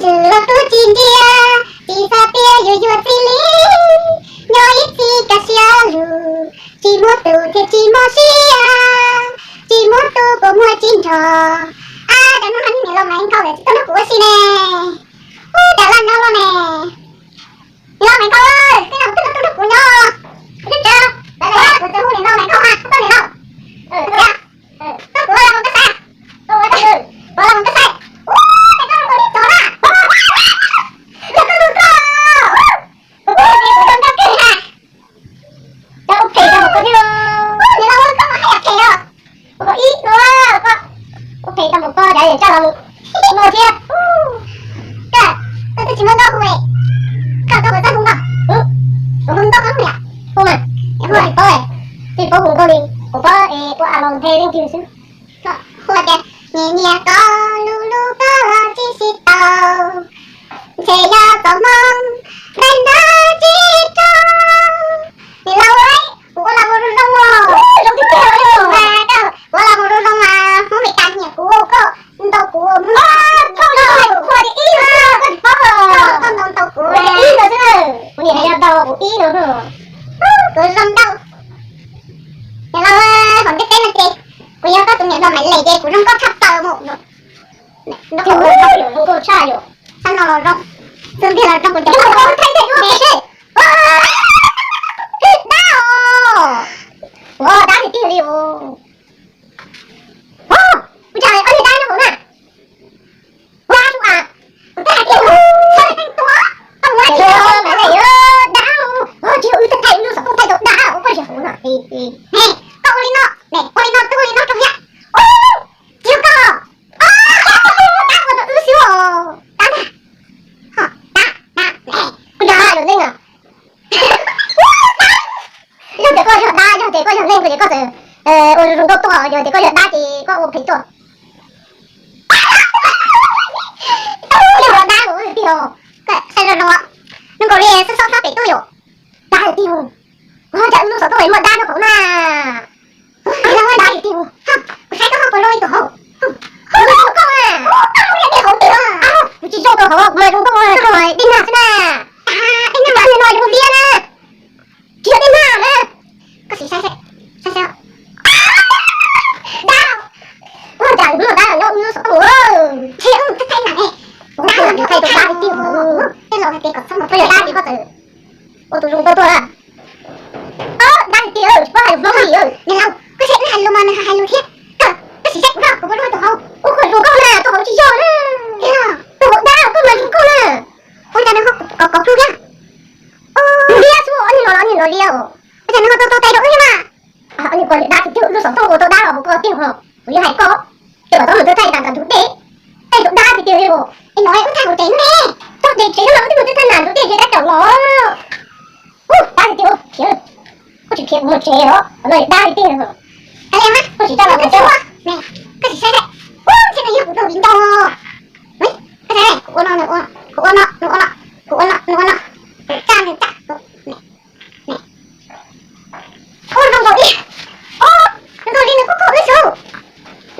Tus hluas tub tsis ntsia, tsis xav tias yuav yuav txiv li, nyob ib txhis kaj siab lug, tsis muaj tus thiab tsis mob siab, tsis muaj tus puas muaj tsis nrog. Ab, cas hnub no niam laus Maiv Nkauj lawv tsis tuaj nrog kuv ua si ne? Ub, cas laj nyob luaj ne? Niam laus Maiv Nkauj, tej no twb tuaj nrog kuv nyob. Kuv twb tsav, kuv twb hu niam laus Maiv Nkauj mas, tuaj niam laus. Tuaj kuv los mus koj saib, tuaj los mus koj saib. Ub, cas koj ua li cov na. Yog koj hlub koj, kuv twb ua phem rau koj thiab. Niam laus, koj mas haj yam phem os. Ua ib no, koj ua phem rau koj, cas yuav coj los mus no thiab. Koj, koj twb tsis muaj nkauj hu, koj, koj puas txawj hu nkauj? Kuv hu nkauj koj hu yam, hu mas, hu tsis paub, tsis paub hu nkauj li, kuv paub es ua a los nthe leej twg xwb. Hu tias, nyiam nyiam koj, hlub hlub koj tsis sib tau, ntshe yog txoj hmoo nqaij nrag tsis rau. Niam laus, kuv ua los mus zoo zoo os. Zoo tiag tiag li. Kuv ua los mus zoo zoo mas Hmoob Mes Kas nyiam kuv, koj ntaus kuv, koj ntaus kuv, koj ntaus kuv, kuv niam hais yog ntaus kuv ib no. Kuv zoo nkauj. Niam laus, hom ntiaj teb no ces kuv yog koj tus niam hluas Maiv Lees ces kuv zoo nkauj tshaj plaws mus. Zoo nkauj tshaj yom. Sab no los zoo, xub ntiag los zoo, kuv cov nkauj thaij thaij ua ke seb. Dab os. Ua dab tiag tiag li os. Ua cas ob niag dab nyob hauv na? Dab sub as, kuv twb hais tias sawv daws tseem tuaj, koj mus hais tias Maiv Lees dab, tsis yog wb thaij wb lub xov tooj thaij tau dab ua poj zig hauv no. Koj ua li no, ua li no twb ua li no rau thiab. Tsis yog koj, dab ua rau wb xwb os, dab ntag. Dab, dab, kuv yog lus neej os. Yog tias koj yog dab, yog tias koj yog neeg, yog tias koj txawm ua zoo nkauj tuaj, yog tias koj yog dab ces koj ua phem tuaj. Yog dab ua tiag, saib zoo zoo, zoo nkaus li xob xob sab pem tuaj yom. Dab tiag, kuv ho cas wb lub xov tooj muaj dab nyob hauv na. Dab tiag, kuv saib koj ho puas zoo li tus hauv. Koj zoo li tus hauv tiag. Kuv tsis zoo tus hauv, kuv mas zoo nkauj, koj mas dej nag xwb na. Dej nag, dej nag zoo liab na. Tsis yog dej nag na. Koj sim saib, saib, saib. Dab, ua cas muaj dab nyob wb lub xov tooj. Ntshe wb mus thaij na. Dab, thaij tus dab tiag. Tej laus hais tias kom txhob mus thaij dab ces koj txawm ua tus zoo nkauj tuaj na. Dab tiag, tsis paub hais lus Hmoob li. Niam laus, koj saib wb hais lus mas nws hais lus thiab. Koj sim saib kuv, kuv puas zoo li tus hauv. Ua koj zoo nkauj na, tus hauv tsis yog na. Tus hauv dab, koj mas zoo nkauj na. Ua cas nws ho kov kov plhu thiab? Liab xwb, ob niag no los ob niag no liab os. Ua cas nws ho tau tau tes rau wb thiab mas? Ob niag ko dab tiag tiag, lub xov tooj ua tau dab los mus koj tiag ho. Kuv yeej hais koj, ces kom txhob mus thaij tas nram ntug dej. Thaij tus dab tiag tiag li os. Es no wb thaij hauv tsev ne. Thaij tsev no, wb twb mus thaij nram ntug dej ces dab caum los. Ub, dab tiag tiag, khiav, koj tsis khiav kuv mus tsev os, no dab tiag tiag. Koj tsis coj los mus tsev. Koj tsis saib, ub, ntshe nws yog kuv tus viv ncaus. Koj saib, kuv ua no, nws ua no, kuv ua no, nws ua no, kuv ua no, kuv tsa nws tsa. Ub, zoo nkaus li, ub, zoo nkaus li nws kuj koj wb xwb.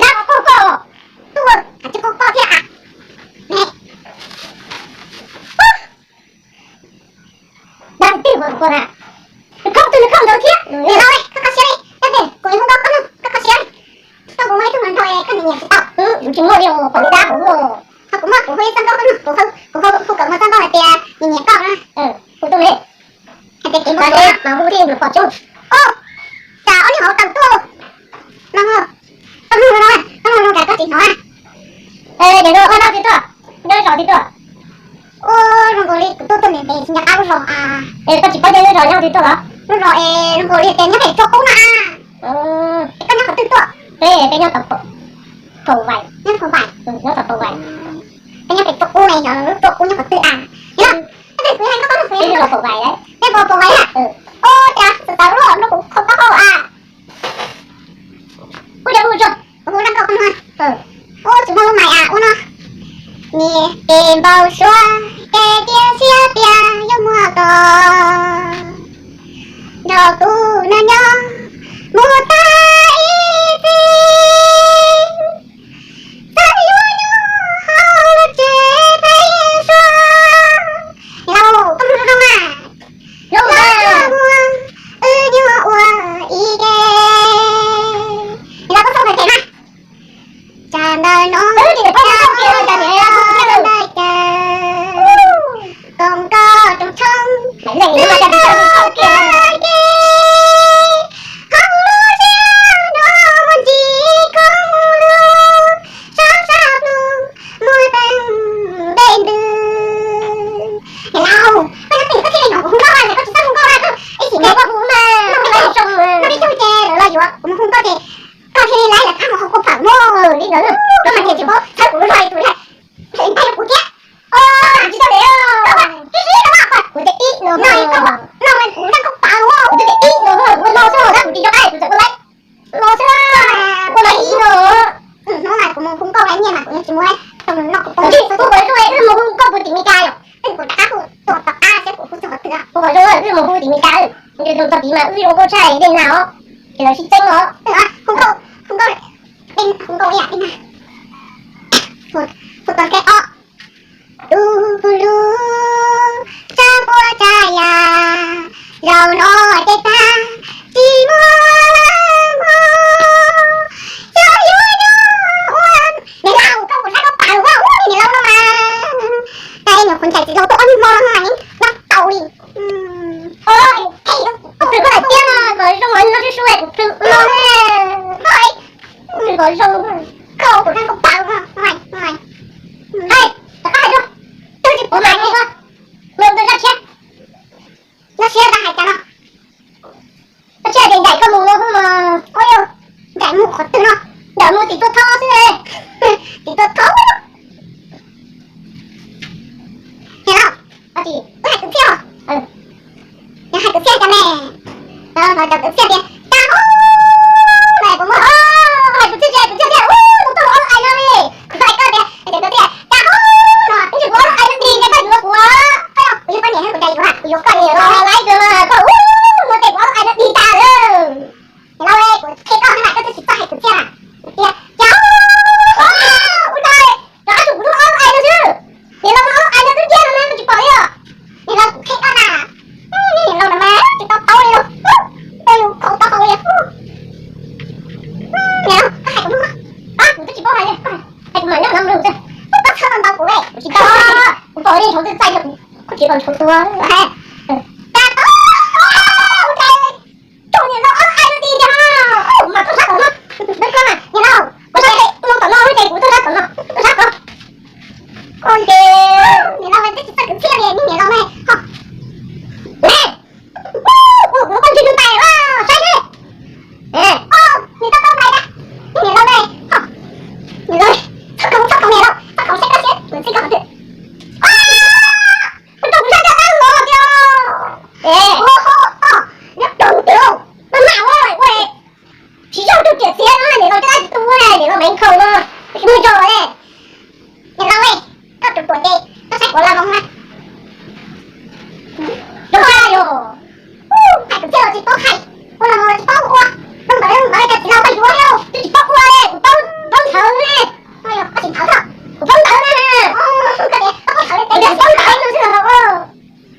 Dab koj koj, tuaj, koj koj thiab a. Dab tiag, koj na, nws koj tus nws koj ntawd thiab. Nws no, koj koj siab li, yog tias kuv yuav hu nkauj koj no, koj koj siab li. Koj kuv muaj ib tug hluas nraug es koj nyiam nyiam tsis tau. Kuv tsis muaj li os, pom li dab kuv muaj. Ho kuv muaj kuv hu ib txoj nkauj koj no, kuv hu, kuv hu kom muaj txoj nkauj hais tias nyiam nyiam koj na. Hu tuaj li. Hais tias kev npau suav mas hu thiaj yuav pom tsob. Ub, cas ob niag hauv tawm tuaj no. Koj mloog no, koj mloog no cas koj tsis hnov na. Ces ua dab twg tuaj, nyob zos twg tuaj? Ub, zoo nkaus li kuv tuaj tuaj ntev ntev tsis nco qab lub zos a. Es koj tsis paub nyob zos nyob twg tuaj los? Lub zos es zoo nkaus li tias nyob pem Tsua Qub na. Es koj nyob qhov twg tuaj? Peb, peb nyob Phau Vais. Nyob Phau Vais. Nyob Phau Vais. Peb nyob pem Tsua Qub ne, yog lub Tsua Qub nyob qhov twg a? Yog, koj twb kuv hais koj, koj twb kuv hais. Peb Phau Vais. Peb Phau Vais a. Ub, cas txawv txawv luaj no kuv kho koj hauj a. Ub, hu zaj nkauj koj no. Ub, tsis muaj lub mais a, ub no. Nyiam kev npau suav, kev cia siab tias yuav muaj tos. Nrog kuv nyob nyob mus tag ib txhis. Txawm yuav nyob hauv lub tsev peb Zoo txog tid mas wb zoo nkauj tshaj dej nag os, ces lawv sib txeeb os. Hu nkauj, hu nkauj, hu nkauj ib yam dej nag. Hu, hu tau nqe ob. Tus hlub, tsa npua tsa yam, zaum no ces tag, tsis muaj hmo. Yog yuav yog ua, niam laus, koj kuv saib koj pam ua ua niam laus no mas. Tais nws qhuav ncaim txiv laus tuaj ob niag hmo no mas yeej nyob tau li. Kuv plhws koj daim tiab no kom zoo, no sib sub kuv plhws no. Kom zoo, koj kuv saib koj pam ua. Hais, rov qab hais dua, twb tsis pom mas koj, nws tus zaj tshiab, zaj tshiab tau hais cas no. Koj tshiab tias ncaim koj mus no mas, ua yog ncaim mus qhov twg no, ncaim mus tim tua thaub xwb. Tim tua thaub. Niam laus, koj tsis, wb hais kwv txhiaj os. Yog hais kwv txhiaj cas ne? Los cov kwv txhiaj tias, cas hub, mas kuv muab hais kwv txhiaj, kwv txhiaj tias, ub, tus tuaj ob lub ais no li. Kuv hais koj tias, cov kwv txhiaj, cas hub, no ib ntsis kuv ob lub ais no dig ces koj yuav kuv, koj yog kuv yog poj niam kuv cas yuav, kuv yuav koj li los laiv kawg mas koj ub, no ces kuv ob lub ais no dig tas lawm. Niam laus, kuv qhia koj na, koj twb tsis txawj hais kwv txhiaj na. Tias, cas hub, ua cas rov qab tsum kuv lub ob lub ais no xwb. Niam laus, ob lub ais no twb ntiab no na, koj tsis pom li os. Niam laus, kuv qhia koj na. Niam laus no mas tsis tau paub li los. Tau yus khaus tau hau li. Niam laus, koj hais kuv mloog. Ab, kuv twb tsis paub hais li. Hais kuv mam nyob no mloog xwb. Koj txhob los ntaus kuv, kuv tsis tau. Kuv pom li ntshauv twb txaij, kuv tsis los ntshauv tuag. Cas tau, ua cas tsum niam laus ob lub ais no dig tiag, mas tuaj sab tom no. Koj mas niam laus, koj sab no tom no ces kuv tuaj sab tom no, tuaj sab ko. Koj ces niam laus twb tsis txawj kwv txhiaj li niam laus ne. Kuv koj ntsis tus tais saib seb. Niam laus, niam laus, txhob khaus, txhob khaus niam laus, txhob khaus saib koj siab, kuv txib koj qhov twg. Koj rau kuv sab caj dab los tiag. Nyob rau tiag, maj mam ua ua tsis yog rau riam txiav no, niam laus caj dab tsis tu, niam laus me nkhaus no, tsis muaj zog li. Niam laus, koj tus ruam ces koj saib kuv los mus na. Zoo yog, hais kwv txhiaj los tsis paub hais, ua los mus los tsis paub ua, zoo ntawd zoo ntawd cas txiv laus koj yuav li, twb tsis paub ua li, kuv paub, paub ntawv ne. Koj tsis ntawv, kuv paub ntawv na. Koj tias koj paub ntawv no xwb los.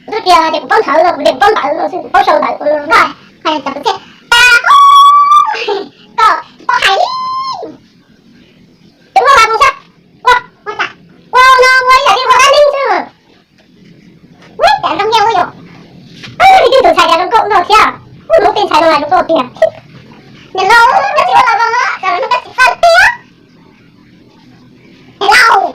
Kuv twb tias tias kuv paub ntawv no, kuv tias kuv paub ntawv no xwb, kuv paub sau ntawv no. Koj, koj tsis paub hais li. Ces ua vas mus xwb. Ua, ua no ua ib yam li ua dab neeg xwb. Ua cas zoo nyiaj ua yom. Ib tug ntxhais cas zoo nkauj no thiab. Ua hnub tej ntxhais no zoo nkauj tiag. Niam laus, koj tsis ua los zoo, cas no koj tsis txawj tiag. Niam laus,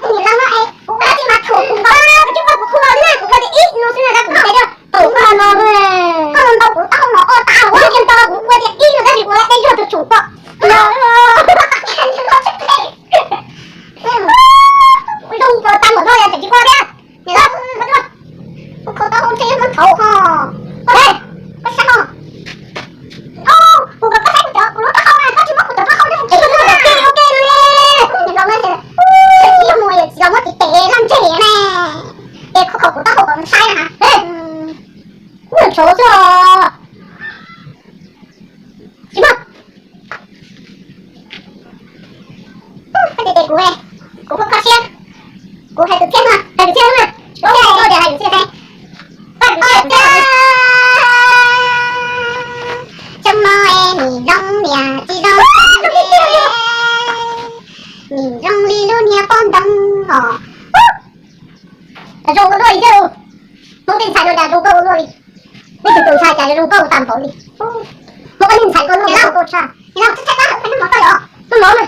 koj niam laus no es kuv ua dab tsi mas thuam kuv npaum, koj tsis ua kuv qhuas li na, kuv ua tias ib no xwb na, kuv tias kuv ua no, koj ntau kuv tau no ua tas, kuv ua tias ib no tab sis kuv ua deb zog tus tsum koj. Zoo tas npaum no yog tseem tsis ua thiab. Niam laus, kuv qhuas tau ua ntshe yog hmoov thaum ho. Koj saib ho. Kuv kom koj saib kuv cov, kuv lub taub hau na, koj tsis muab kuv cov taub hau na, kuv tsis muab kuv cov taub hau na. Niam laus, tsis yog mus tsis los muab tiv tes laj ntseg ne. Ces kho kho kuv taub hau kom saib na. Ntshauv xwb os. Tsis muaj. Koj tes tes kuv, kuv kho koj siab. Kuv hais kwv txhiaj no, hais kwv txhiaj no, koj tias hais kwv txhiaj thiab. Tsob mob es nim zoo niam tsis zoo, nim zoo li lub niag pob ntoo os. Zoo nkauj luaj li thiab lauj. Hmoob tej ntxhais no cas zoo nkauj luaj li. Nej tus tus ntxhais cas zoo nkauj tag npaum li. Hmoob tej ntxhais nkauj luaj, zoo nkauj tshaj. Noj mov na.